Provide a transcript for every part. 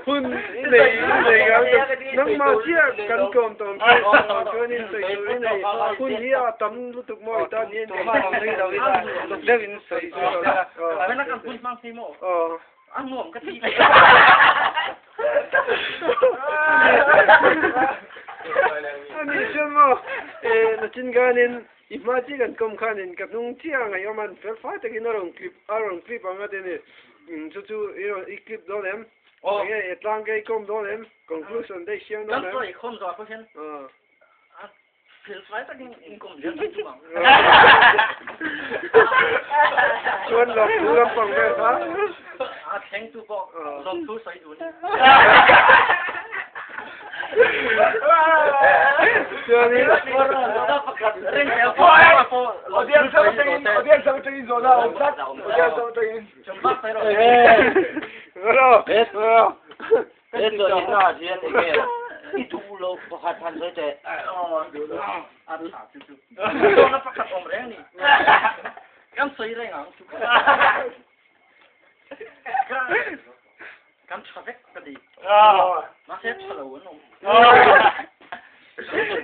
Hun i nei nei ang nangmah chiah kan tlawm tawh ang chu chuanin sawi turin hei hun hi a tam lutuk maw i tan hian uluk deuhin sawi zui lo la aw ani chuan maw nachin khanin i hma chiah kan kawm khanin ka hnung chiah a ngaihawm a fel fai takin a rawn clip a rawn clip ang a ti a ni. Chu chu i rawn i clip dawn em? Enge i tlang ka i kawm dawn em? Conclusion te i siam dawn em? Kan sawi khawm zawh pawh hian a fel fai takin in kawm zel mai tum ang. Chuan lawmthu lampang vel kha. A thlengtu pawh lawmthu sawi duh a ni. Kan ṭha vek ka ti. Mahse ṭha lo an awm.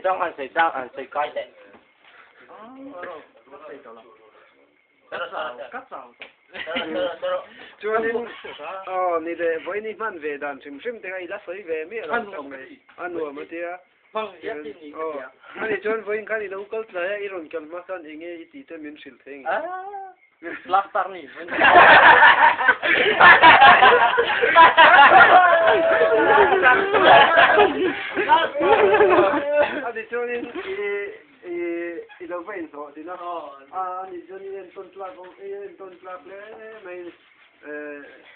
Chang an sei chang an sei kai le. Ka chau tawh. Chuanin aw ni le vawiin i hman ve dan hrim hrim te kha i la sawi ve miah lo tak mai. A nuam a tia. Hmang hiat i ni ka tia. Ani chuan vawiin khan i lo kal tlai a i rawn kal hma khan enge i tih te min hrilh thei nge. Plaster ni. Ani chuanin i i lo va inhlawh din a, ani chuan i entawn tlak awm i entawn tlak hle mai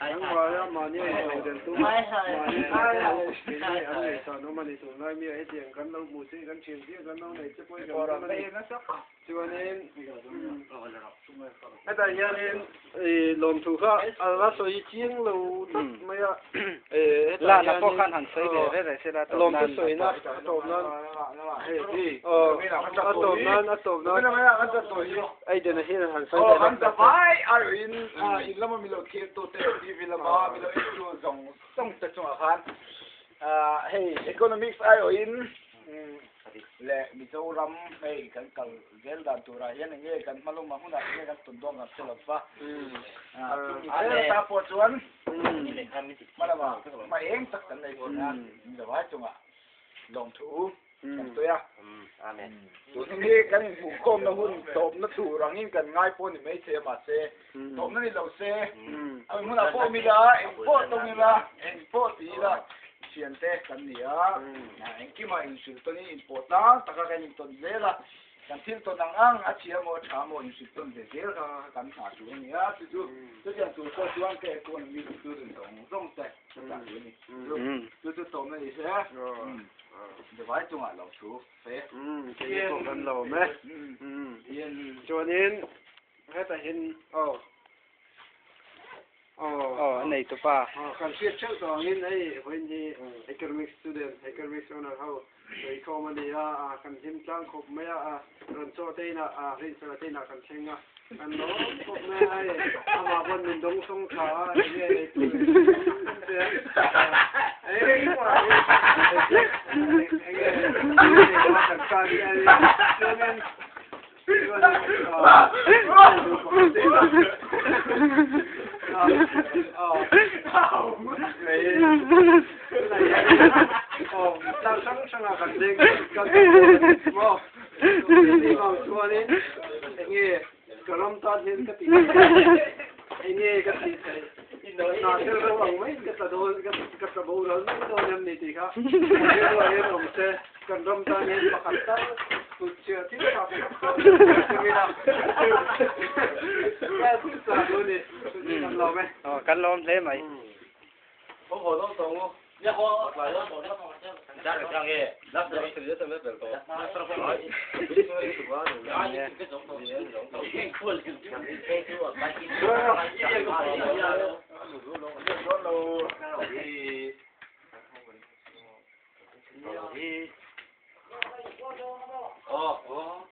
nangmah a mahni a inhlawh del tum a mahni a an ngaihsan awm a ni tunlai mi a hetiang kan lo hmuh che kan thian chiah kan lo nei che pawh hi kan hlim a ni. Chuanin hetah hianin lawmthu kha a la sawi chiang lo tak mai a, hetah hianin lawmthu sawina a tawp nan a tawp nan a tawp nan Aiden-a hian a han sawi leh leh. Leh Mizoram hei kan kal zel dan turah hian enge kan hmalawm a hunah enge kan tawn dawn kan hre lo va. Chumi zel ata pawh chuan hmalama hma eng tak kan nei thin a, Mizovai chungah lawmthu kan sawi a. Tun hi kan inhmuhkhawmna hun tawpna tur angin kan ngai pawh ni mai thei a mahse tawpna ni lo se a hmunah pawh awm ila eng pawh tawng ila eng pawh ti ila thiante kan ni a engkimah inhrilh tawnin inpawh tlang taka kan intawn zel a kan thil tawn ang ang a chhia maw a tha maw inhrilh tawn ve zel kha kan hna tur a ni a chu chu chutiang tur pawh chuan ka economy student zawng zawng te ka chah tur a ni chu chu tawmna ni se devai chungah lo thu fe kei pawh kan lo awm e chuanin Hetah hian aw aw aw a nei tupa. Aw kan hriat theuh tawh angin hei vawiin hi economics student economics owner ho sawi khawm a ni a a kan hlim tlang khawp mai a a rawn chaw te inah a rinchhara te inah kan thleng a kan lawm khawp mai a hei amah pawn min dawng sawng tha a enge ei tur te enge enge kan tan hi a ni chuanin Kan ram tan hian pakhat tal tut chhia thil tha pakhat tal kan lawm e. Aw kan lawm hle mai. Hi. Oh, oh.